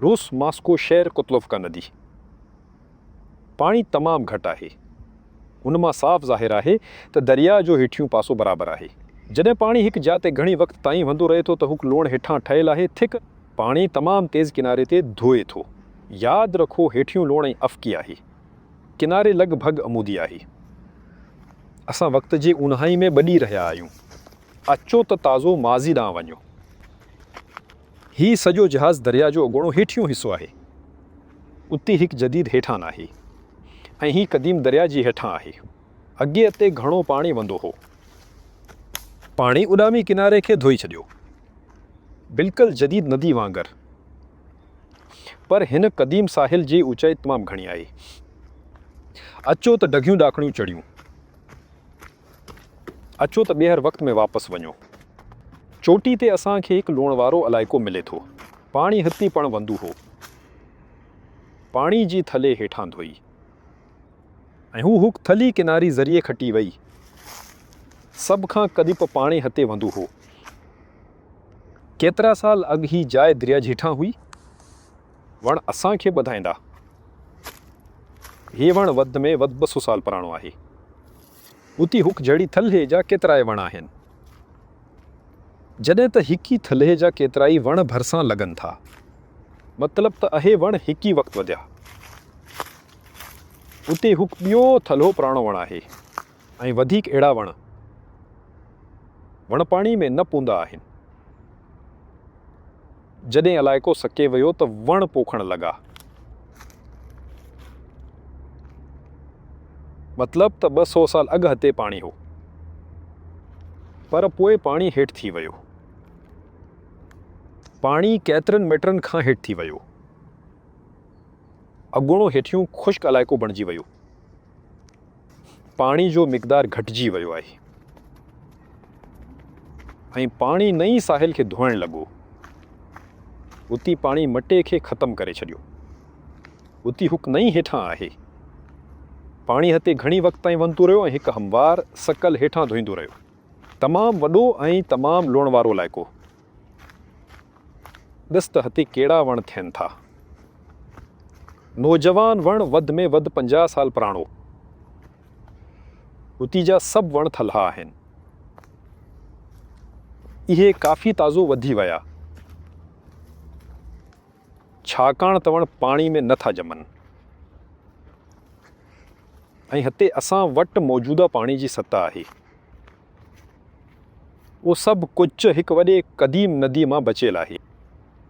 روس ماسڪو شهر ڪوتلوفڪا ندي. پاڻي تمام گهٽ آهي. ان مان صاف ظاهر آهي ته درياء جو هيٺيون پاسو برابر آهي. جڏهن پاڻي هڪ جاء تي گهڻي وقت تائين وھندو رهي ٿو ته ھڪ لوڻ هيٺان ٺهيل آهي ٿڪ پاڻي تمام تيز ڪناري تي ڌوئي ٿو. ياد رکو هيٺيون لوڻ ۽ افقي آهي. ڪناري لڳ ڀڳ عمودي آهي. اسان وقت جي اونهائي ۾ ٻڏي رهيا آهيون. اچو ته تازو ماضي ڏانهن وڃون. هي سڄو جهاز درياء جو اڳوڻو هيٺيون حصو آهي. اتي هڪ جديد هيٺان آهي ۽ هي قديم درياء جي هيٺان آهي. اڳي اتي گهڻو پاڻي وھندو هو. پاڻي اڏامي ڪناري کي ڌوئي ڇڏيو. بلڪل جديد ندي وانگر. پر هن قديم ساحل جي اوچائي تمام گهڻي آهي. اچو ته ڊگهيون ڏاڪڻيون چڙهيون. اچو ته ٻيهر وقت ۾ واپس وڃو. چوٽي تي اسان کي هڪ لوڻ وارو علائقو ملي ٿو. پاڻي هتي پڻ وھندو هو. پاڻي جي ٿلهي هيٺان ڌوئي. ۽ هو ھڪ ٿلهي ڪناري ذريعي کٽي وئي. سڀ کان قديم پاڻي ھتي وھندو ھو. ڪيترا سال اڳ ھي جاء درياء جي ھيٺان ھئي. وڻ اسان کي ٻڌائيندا. ھي وڻ وڌ ۾ وڌ 200 سال پراڻو آھي. اتي ھڪ جھڙي ٿلهي جا ڪيترائي وڻ آھن. جڏھن ته ھڪ ئي ٿلهي جا ڪيترائي وڻ ڀرسان لڳن ٿا. مطلب ته اھي وڻ ھڪ ئي وقت وڌيا. اتي ھڪ ٻيو ٿلهو پراڻو وڻ آھي ۽ وڌيڪ اھڙا وڻ وڻ پاڻي ۾ نه پوندا آھن. جڏھن علائقو سڪي ويو ته وڻ پوکڻ لڳا. مطلب ته 200 سال اڳ ھتي پاڻي ھو. پر پوء پاڻي ھيٺ ٿي ويو. پاڻي ڪيترن ميٽرن کان ھيٺ ٿي ويو. اڳوڻو هيٺيون خشڪ علائقو بڻجي ويو. پاڻي جو مقدار گهٽجي ويو آهي ۽ پاڻي نئين ساحل کي ڌوئڻ لڳو. اتي پاڻي مٽي کي ختم ڪري ڇڏيو. اتي هڪ نئين هيٺان آهي. پاڻي هتي گهڻي وقت تائين وهندو رهيو ۽ هڪ هموار سڪل هيٺان ڌوئيندو رهيو. تمام وڏو ۽ تمام لوڻ وارو علائقو. ڏس ته هتي ڪهڙا وڻ ٿين ٿا. نوجوان وڻ وڌ ۾ وڌ 50 سال پراڻو. هتي جا سڀ وڻ ٿلها آهن. اهي ڪافي تازو وڌي ويا. ڇاڪاڻ ته وڻ پاڻي ۾ نه ٿا ڄمن. ۽ هتي اسان وٽ موجوده پاڻي جي سطح آهي. اهو سڀ ڪجهه هڪ وڏي قديم نديء مان بچيل آهي.